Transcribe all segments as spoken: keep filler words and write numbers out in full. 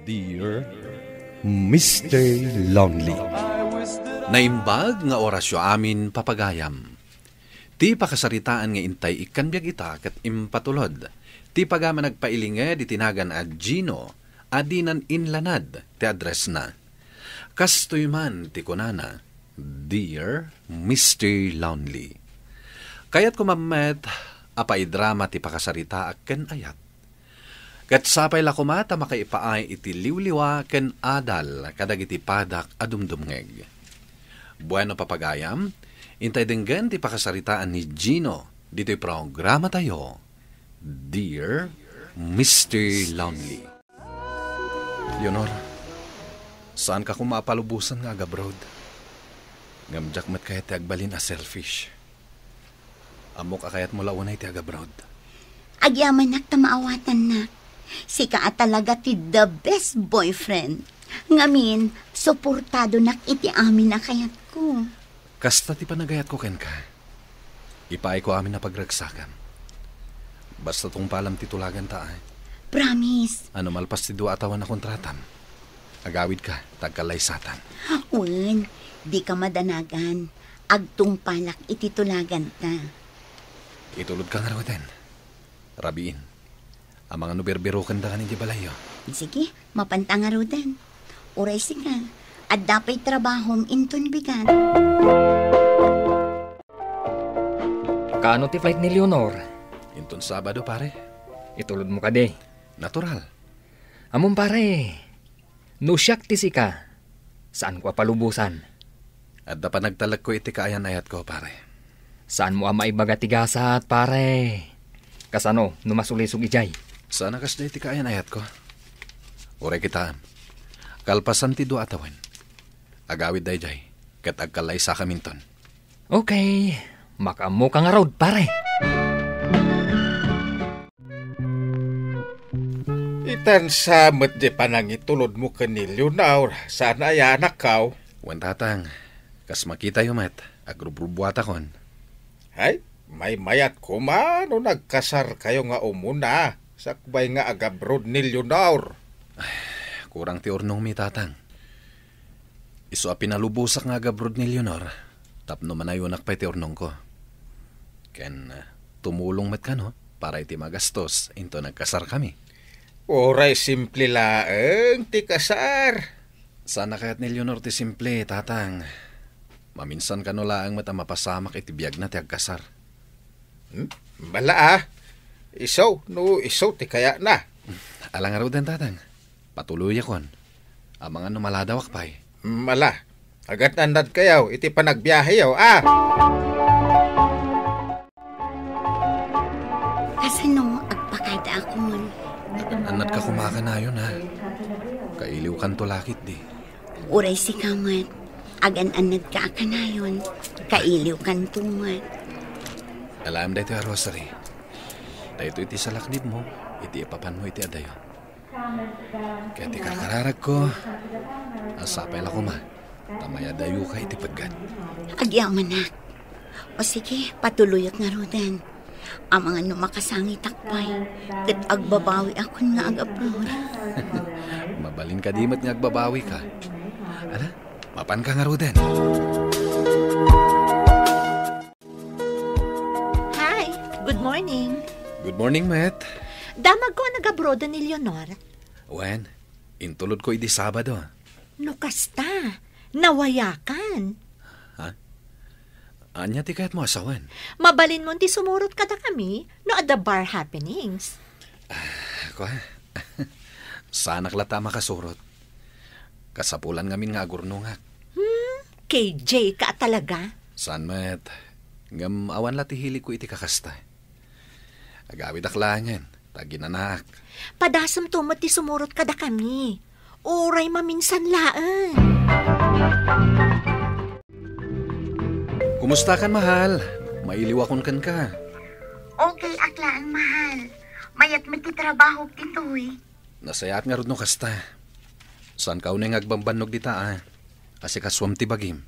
Dear Mister Lonely. Naimbag nga orasyo amin, papagayam. Ti pakasaritaan nga intay ikkan biag ita ket impatulod ti pagayam a nagpailinged iti nagan a Gino a dinan inlanad ti addressna. Kastoy man ti kunana, "Dear Mister Lonely." Kayatko met a paidrama ti pakasaritaak ken ayat. Ket sapay la koma ta makaipaay iti liwliwa ken adal kadagiti padak a dumdumngeg. Bueno, papagayam, intay denggen ti pakasaritaan ni Gino ditoy programatayo, Dear Mister Lonely. Leonor, saanka koma a palubosan nga agabroad. Ngem diak met kayat ti agbalin a selfish. Ammok a kayatmo la unay ti agabroad. Agyamanak ta maawatannak. Sika a talaga ti the best boyfriend. Ngamin, suportadonak iti amin a kayatko. Kasta ti panagayatko kenka. Ipaayko amin a pagragsakam. Basta tungpalam ti tulaganta, ay. Promise. Ano malpas ti dua a tawen a kontratam, agawidka, ta agkallaysatan. Wen, dika madanagan. Agtungpalak iti tulaganta. Itulodka ngaruden. Rabiin. Amangan no birbirokendaka iti balayyo. Sige, mapanta ngaruden. Uray sika, adda pay trabahom inton bigat. Kaano ti flight ni Leonor? Inton Sabado, pare. Itulodmo kadi? Natural. Ammom, pare, no siak ti sika, saanko a palubosan. Adda panagtalekko iti kaayan-ayatko, pare. Saanmo a maibaga ti gasat, pare. Kasano no masulisog idiay? Saan a kasdiay ti kaayan-ayatko. Uray kitaem. Kalpasan ti dua a tawen, agawid daydiay, ket agkallaysakaminton. Okay, makaammoka ngarud, pare. Itan sa met di panangitulodmo ken ni Leonor, saan aya a nakkaw? Wen, tatang, kas makitayo met, agrubrubuatakon. Ay, maymayat koma no nagkasarkayo nga umuna, sakbay nga agabroad ni Leonor. Ay, kurang ti urnongmi, tatang. Isu a pinalubosak nga agabroad ni Leonor, tapno manayonak pay ti urnongko. Ken, ah, tumulong met kano para iti magastos inton nagkasarkami. Uray simple laeng ti kasar. Saan a kayat ni Leonor ti simple, tatang. Maminsan kano laeng met a mapasamak iti biagna ti agkasar. Hmm? Bala, ah. Isu, no isu ti kayatna. Ala ngaruden, tatang. Patuloyakon. Amangan no maladawak pay. Mala, agan-annadkayo iti panagbiaheyo, a? Kasano agpakadaakon? Agan-annadka koma a kanayon, a? Kailiwkanto la ketdi. Uray sika met, agan-annadka a kanayon, kailiwkanto met. Alaem daytoy a rosary. Daytoy ti salaknibmo iti ipapanmo iti adayo. Ket ti karkararagko, a sapay la koma ta mayadayoka iti peggat. Agyamanak. O sige, patuloyak ngaruden. Amangan no makasangitak pay, ket agbabawiakon nga agabroad. Mabalin kadi met nga agbabawika. Ala, mapanka ngaruden. Hi, good morning. Good morning, met. Damagko a nagabroad ni Leonor. Wen, intulodko idi Sabado. No kasta, nawayakan. Ha? Ania ti kayatmo a sawen? Mabalinmon ti sumurot kadakami no adda bar happenings. Ah, kua? Saanak latta a makasurot. Kasapulan ngamin nga agurnongak. Hmm, K J ka talaga? Saan met? Ngem awan la ti hiligko iti kakasta. Agawidak laengen, ta aginanaak. Padasemto met ti sumurot kadakami. Uray maminsan laeng. Kumustakan, mahal? Mailiwakon kenka. Okay ak laeng, mahal. Mayat met ti trabaho ditoy. Nasayaat ngarud no kasta. Saanka unay nga agbambannog dita, a? Asikasuam ti bagim.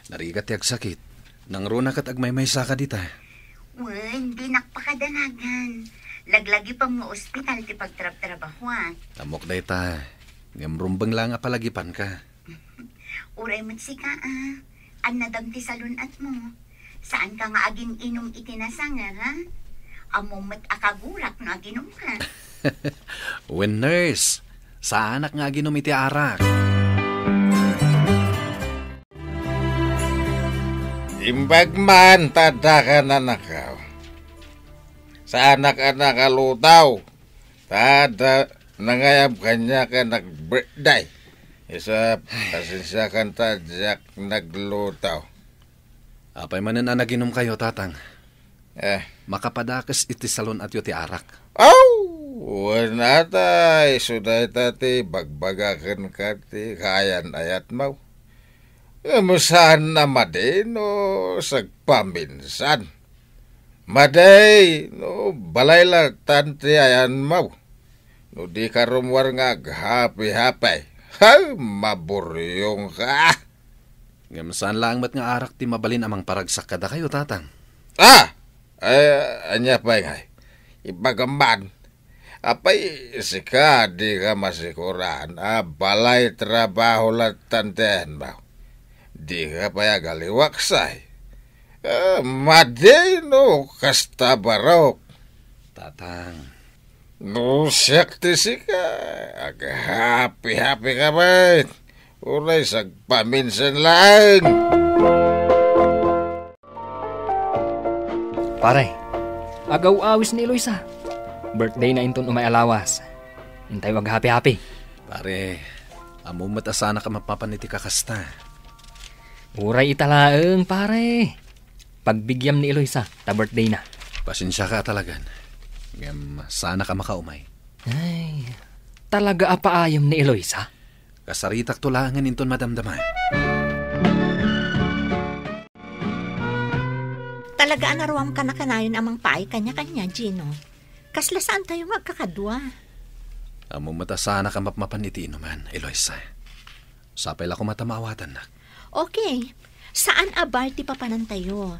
Narigat ti agsakit. Nangruna ket agmaymaysaka dita. Wen, dinak pakadanagan. Laglagipem nga ospital ti pagtrabtrabahoak. Ammok dayta. Ngem rumbeng la nga palagipanka. Uray met sika, a. Annadam ti salun-atmo. Saanka nga agin-inum iti nasanga, ha? Ammom met a kagurak no aginumka. Wen, nurse, saanak nga aginum iti arak. Imbag man ta adda ka nanakaw. Saanak a nakalutaw. Ta adda nangayab kaniak a nag-birthday. Isu a, pasensiakan ta diak naglutaw. Apay manen a naginumkayo, Tatang? Eh. Makapadakes iti salun-atyo ti arak. Aw! Wen ata, isu dayta ti bagbaga kenka ti kaayan-ayatmo. Ngem saan a madi no sagpaminsan. Madi no balay latan ti ayanmo. No dika rummuar nga aghapi-hapi. Hay, maburyongka! Ngem saan laeng met nga arak ti mabalin a mangparagsak kadakayo, Tatang. Ah! Ay, ania pay ngay? Ibagam man. Apay, sika, dika masikuran a balay trabaho latan ti ayanmo? Dika pay agaliwaksay? Ah, madi no kasta barok. Tatang. No siak ti sika, aghapi-hapi ka met. Uray sagpaminsan laeng. Pare, agaw-awis ni Eloisa. Birthday na inton umay a lawas. Intayo aghapi-hapi. Pare, ammom met a saanak a mapmapan iti kakasta. Uray ita laeng, pare. Pagbigyam ni Eloisa ta birthday na. Pasensiaka a talagan. Ngem saanak a makaumay. Ay, talaga a paayem ni Eloisa? Kasaritakto laengen inton madamdama. Talaga a naruam kanayon a mangpaay kaniakaniak, Gino. Kasla saantayo nga agkakadua. Ammom met a saanak a mapmapan iti inuman, Eloisa. Sapay la koma ta maawatannak. Okay. Saan a bar ti papanantayo.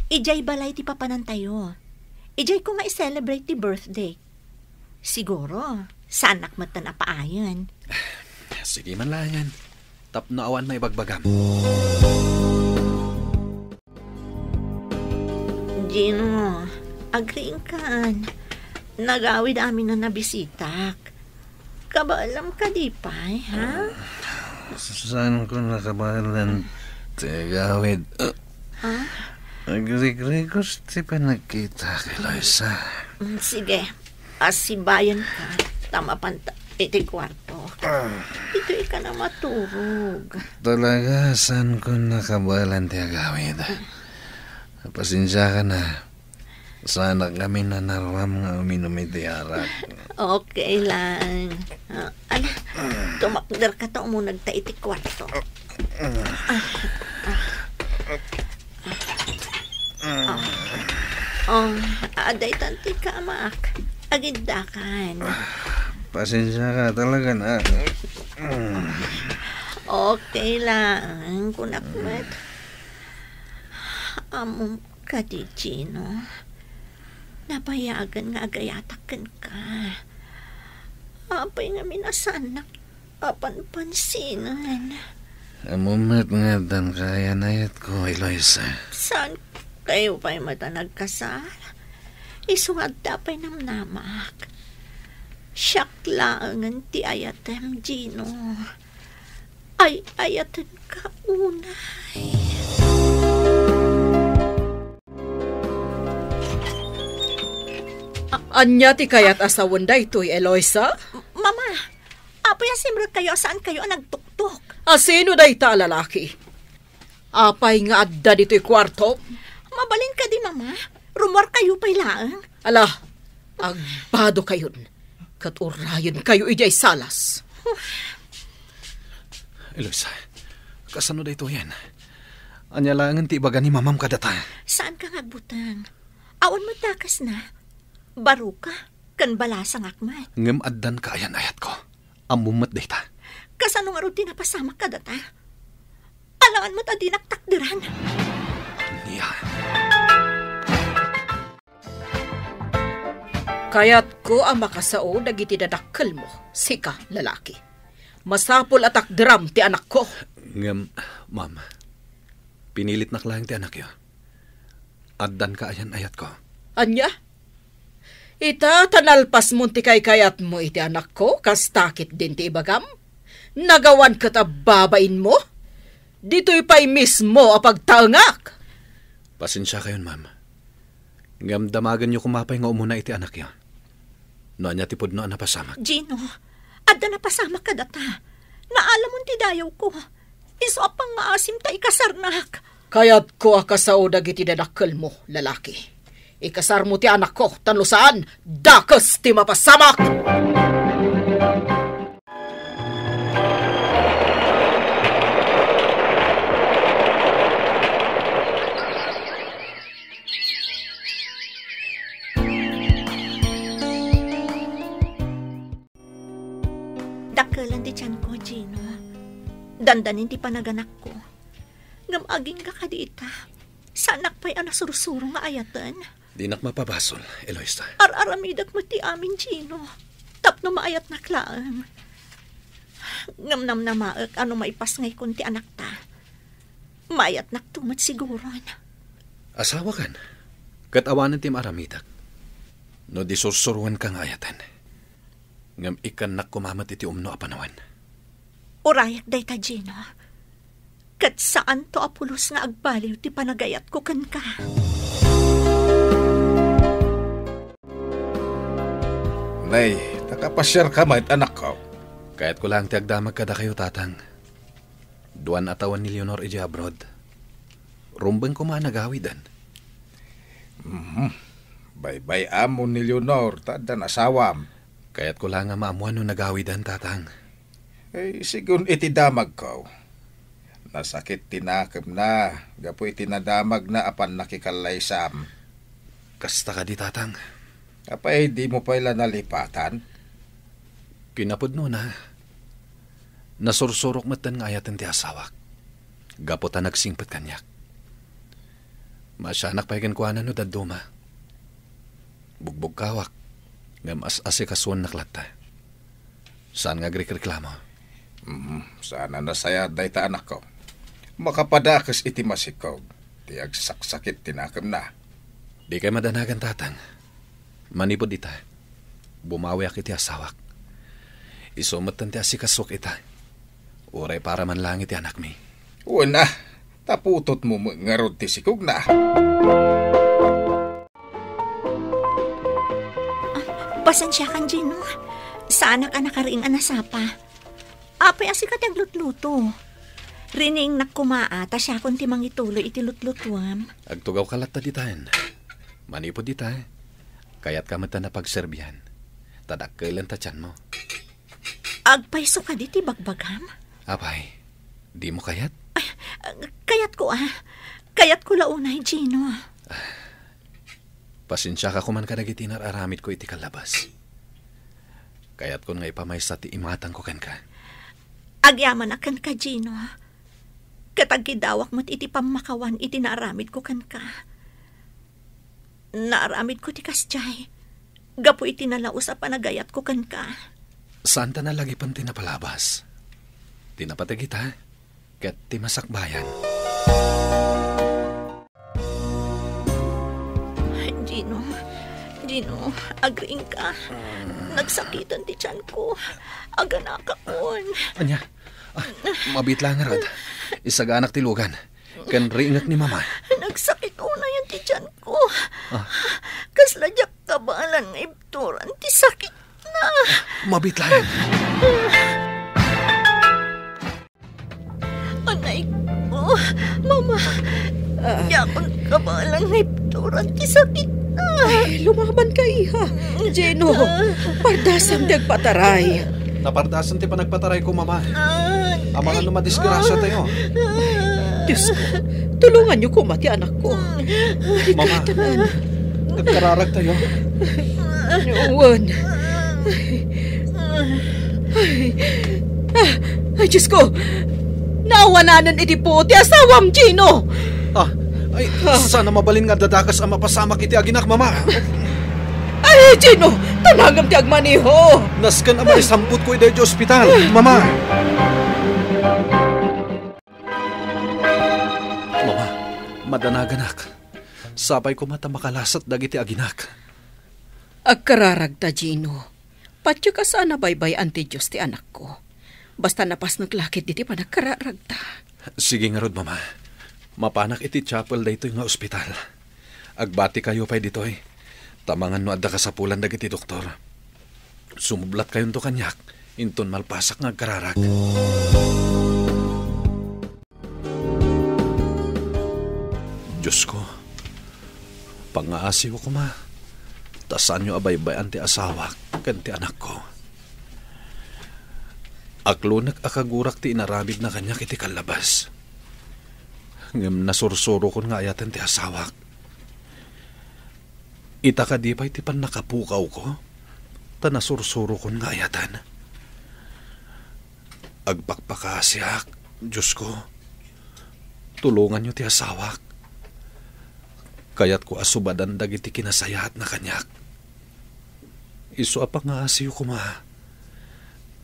Idiay balay ti papanantayo. Idiay koma i-celebrate ti birthday. Siguro, saanak metten a paayen. Sige man laengen. Tapno awan maibagbagam. Gino, agriingkan. Nagawid amin a nabisitak. Kabaelam kadi pay, ha? Saanko nakabaelan ti agawid. Ha? Agrigrigos ti panagkitak, Eloisa. Mm, sige. Asibayan ka, ta mapanta iti kuarto. Ah. Ditoy ka na maturog. Talaga, saanko nakabaelan ti agawid. Pasensiaka na. Saanak ngamin a naruam nga uminum iti arak. Okay lang. Ah, ala, tumakder ka ta umuneg ta iti kuarto. Ah, ah. Ah. Oh, adda itan ti kamaak. Agiddakan. Pasensiaka talaga na. Okay lang. Kunak met. Ammom kadi, Gino. Nabayagen nga agayatak kenka. Apay ngamin a saannak a panpansinan? Ammom met nga addan kaayan-ayatko, Eloisa. Saan kayo pay met a nagkasal? Isu nga adda pay namnamak. Siak laengen ti ayatem, Gino. Ay-ayatenka unay. A-, ania ti kayat a sawen daytoy, Eloisa? M-, Mama, apay a simrekkayo a saankayo a nagtuktok? A sino dayta a lalaki? Apay nga adda ditoy kuartom? Mabalin kadi, Mama? Rummuarkayo pay laeng? Ala, agbadokayon, ket urayenkayo idiay salas. Eloisa, kasano daytoyen? Ania laengen ti ibaga ni Mamam kadata? Saanka nga agbuteng. Awan met dakesna. Baroka ken balasangak met. Ngem addan kaayan-ayatko. Ammom met dayta. Kasano ngarud ti napasamak kadata? Alangan met a dinak takderan. Ania? Kayatko a makasao dagiti dadakkelmo, sika, lalaki. Masapul a takderam ti anakko. Ngem, ma'am, pinilitnak laeng ti anakyo. Addan kaayan-ayatko. Ania? Ita, ta nalpasmon ti kaykayatmo iti anakko, kasta ketdin ti ibagam? Nagawan ket a babainmo? Ditoy pay mismo a pagtaengak! Pasensiakayon, ma'am. Ngem damagenyo koma pay nga umuna iti anakyo. No ania ti pudno a napasamak. Gino, adda napasamak kadata. Naalamon ti dayawko. Isu a pangngaasim ta ikasarnak. Kayatko a kasao dagiti dadakkelmo, lalaki. Ikasarmo ti anakko, ta no saan, dakes ti mapasamak! Dakkelen ti tianko, Gino. Dandanin ti panaganakko. Ngem agingga kadi ita, saanak pay a nasursuro nga ayaten. Dinak mapabasol, Eloisa. Ar-aramidek met ti amin, Gino, tapno maayatnak laeng. Ngem namnamaek a no maipasngaykon ti anakta, maayatnakto met siguron. Asawakan, ket awanen ti maaramidek no di sursuroenka nga ayaten. Ngem ikkannak koma met iti umno a panawen. Urayak dayta, Gino. Ket saanto a pulos nga agbaliw ti panagayatko kenka. Nay, nakapasiarka met, anakko? Kayatko laeng ti agdamag kadakayo, Tatang. Duan a tawen ni Leonor idiay abroad. Rumbeng koma a nagawiden. Mhm. Baybay-am ni Leonor ta addan asawam. Kayatko laeng a maammoan no nagawiden, Tatang. Eh, sigun iti damagko, nasakit ti nakemna gapu iti nadamagna a pannakikallaysam. Kasta kadi, Tatang? Apay dimo pay la nalipatan? Kinapudnona, nasursurok metten nga ayaten ti asawak, gapu ta nagsingpet kaniak. Maasianak pay kenkuana no dadduma. Bugbugkawak, ngem as-asikasuennak latta. Saan nga agrikreklamo. Mhm, saan a nasayaat dayta, anakko. Makapadakes iti masikog ti agsaksakit ti nakemna. Dikay madanagan, Tatang. Manipud ita, bumawiak iti asawak. Isu metten ti asikasok ita. Uray para man laeng iti anakmi. Wen a, ta putotmo met ngarud ti sikogna. Ah, pasensiakan, Gino. Saanak a nakariing a nasapa. Apay a sika ti aglutluto? Riniingnak koma a ta siakon ti mangituloy iti lutlutuam. Agtugawka latta ditaen. Manipud dita, kayatka met a pagserbian. Ta dakkelen ta tianmo. Agpayso kadi ti bagbagam? Apay, dimo kayat? Ay, kayatko a. Kayatko la unay, Gino. Pasensiaka koman kadagiti nar-aramidko iti kallabas. Kayatkon nga ipamaysa ti imatangko kenka. Agyamanak kenka, Gino. Ket agkidawak met iti pammakawan iti naaramidko kenka. Naaramidko ti kasdiay gapu iti nalaus a panagayatko kenka. Saanta nalagipen ti napalabas, ti napateg ita, ket ti masakbayan. Gino, Gino, agriingka. Nagsakiten ti tianko. Aganakakon. Ania? Ah, mabiit laeng ngarud. Isaganak ti lugan. Ken riingek ni Mama. Nagsakit unayen ti tianko. Ah. Kasla diak kabaelan nga ibturan ti sakitna. Mabiit laeng. Anay ko, Mama. Ah. Diakon kabaelan nga ibturan ti sakitna. Ay, lumabanka, iha. Gino, pardasam ti agpataray. Napardasam ti panagpatarayko, Mama. Ah, amangan no madisgrasiatayo. Diosko, tulonganyo koma ti anakko. Mama, agkararagtayo. Wen. Ay, ay, ah, ay, Diosko! Naawananen iti puot ti asawam, Gino! Ah, ay, ah, saan a mabalin nga adda dakes a mapasamak iti aginak, Mama. Ay, Gino! Tanagem ti agmaneho! Nasken a maisambutko idiay ospital, Mama! Mama, madanaganak. Sapay koma ta makalasat dagiti aginak. Agkararagta, Gino. Patiek a saan a baybay-an ti Dios ti anakko. Basta napasnek la ketdi ti panagkararagta. Sige ngarud, Mama. Mapanak iti chapel daytoy nga ospital. Agbatikayo pay ditoy. Ta mangan no adda kasapulan dagiti doktor, sumublatkayonto kaniak inton malpasak nga agkararag. Diosko, pangaasiyo koma, ta saanyo a baybay-an ti asawak ken ti anakko. Aklonek a kagurak ti inaramidna kaniak iti kallabas. Ngem nasursurokon nga ayaten ti asawak. Ita kadi pay ti pannakapukawko, ta nasursurokon nga ayaten. Agpakpakaasiak, Diosko. Tulonganyo ti asawak. Kayatko a subadan dagiti kinasayaatna kaniak. Isu a pangaasiyo koma,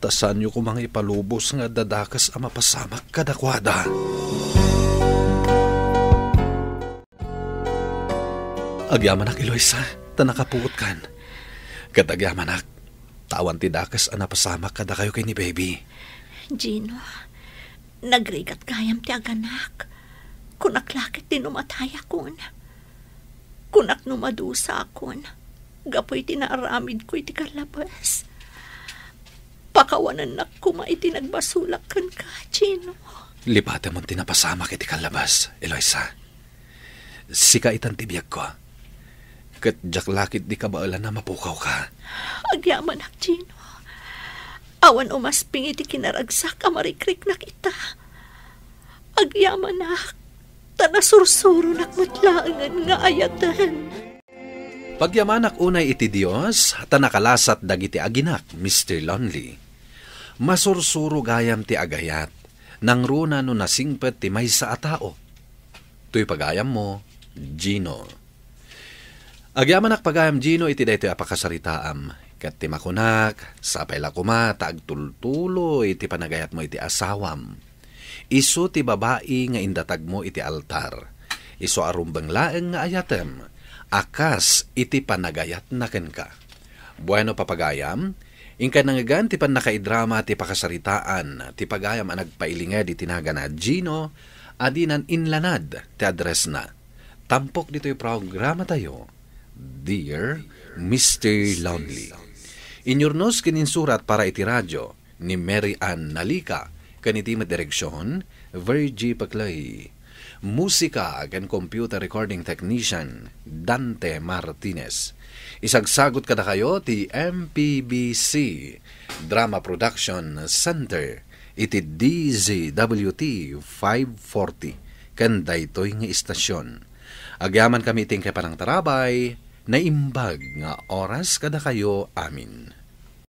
ta saanyo koma nga ipalubos nga adda dakes a mapasamak kadakuada. Agyamanak, Eloisa, ta nakapuotkan. Ket agyamanak, ta awan ti dakes a napasamak kadakayo ken ni Baby. Gino, nagrigat gayam ti aganak. Kunak la ketdi no matayakon. Kunak no madusakon. Gapu iti naaramidko iti kallabas. Pakawanennak koma iti nagbasolak kenka, Gino. Lipatemon ti napasamak iti kallabas, Eloisa. Sika itan ti biagko. Ket diak la ketdi kabaelan a mapukawka. Agyamanak, Gino. Awan umasping iti kinaragsak a marikriknak ita. Agyamanak, ta nasursuronak met laengen nga ayaten. Pagyamanak unay iti Dios, ta nakalasat dagiti aginak, Mister Lonely. Masursuro gayam ti agayat, nangruna no nasingpet ti maysa a tao. Toy pagayammo, Gino. Agyamanak pagayam Gino iti daytoy a pakasaritaam, ket ti makunak, sapay la koma ta agtultuloy ti panagayatmo iti asawam. Isu ti babai nga indatagmo iti altar. Isu a rumbeng laeng nga ayatem a kas iti panagayatna kenka. Bueno, papagayam, inka nangngegan ti pannakaidrama ti pakasaritaan ti pagayam a nagpailinged iti nagana Gino a dinan inlanad ti addressna. Tampok ditoy programatayo, Dear Mister Lonely. Inyurnos ken insurat para iti radio ni Mary Ann Nalica, ken iti met direksion, Virgie Paclay. Musika ken computer recording technician, Dante Martinez. Isagsagut kadakayo ti M P B C Drama Production Center iti D Z W T five forty ken daytoy nga istasyon. Agyamankami iti inkay panangtarabay, naimbag nga oras kadakayo amin.